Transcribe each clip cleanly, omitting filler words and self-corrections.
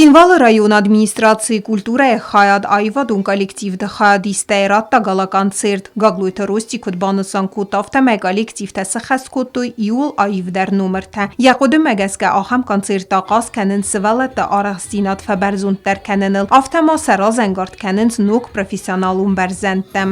Цхинвалы районы администрацийы культурӕйы хайад аивадон коллективты хайадисттӕй радта гала-концерт. Гаглойты Рости куыд банысан кодта, афтӕмӕй коллективтӕ сыххӕст кодтой иууыл аивдӕр номыртӕ. Йӕ хъуыдымӕ гӕсгӕ ахӕм концерттӕ ахъаз кӕнынц сывӕллӕтты арӕхстдзинад фӕбӕрзонддӕр кӕныныл, афтӕ ма сӕ разӕнгард кӕнынц ног профессионалон бӕрзӕндтӕм.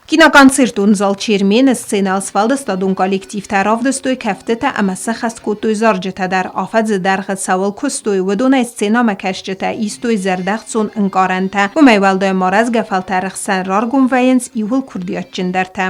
Киноконцертон зал Чермен-ы сценӕйыл сфӕлдыстадон коллективтӕ равдыстой кӕфтытӕ ӕмӕ сӕххӕст кодтой зарджытӕ дӕр. Афӕдзы дӕргъы цӕуыл куыстой, уыдонӕй сценӕмӕкӕсджытӕ истой зӕрдӕхцон ӕнкъарӕнтӕ. Уымӕй уӕлдай ма рӕзгӕ фӕлтӕры хсӕн раргом вӕййынц иууыл курдиатджындӕртӕ.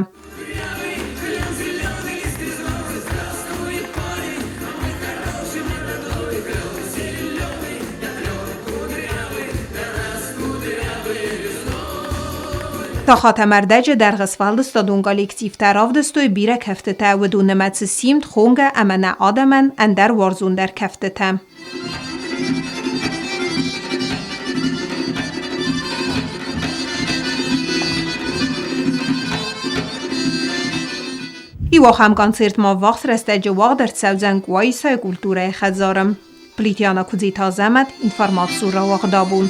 Сахат ӕмӕ ӕрдӕджы дӕргъы сфӕлдыстадон коллективтӕ равдыстой бирӕ кӕфтытӕ, уыдон нымӕцы Симд, Хонгӕ ӕмӕ нӕ адӕмӕн ӕндӕр уарзондӕр кӕфтытӕ. Иу ахӕм концерт ма ӕввахс рӕстӕджы уагъд ӕрцӕудзӕн Къуаисайы культурӕйы хӕдзары. Плитиана Куыдзиты Азӕмӕт, информацион рауагъдабон.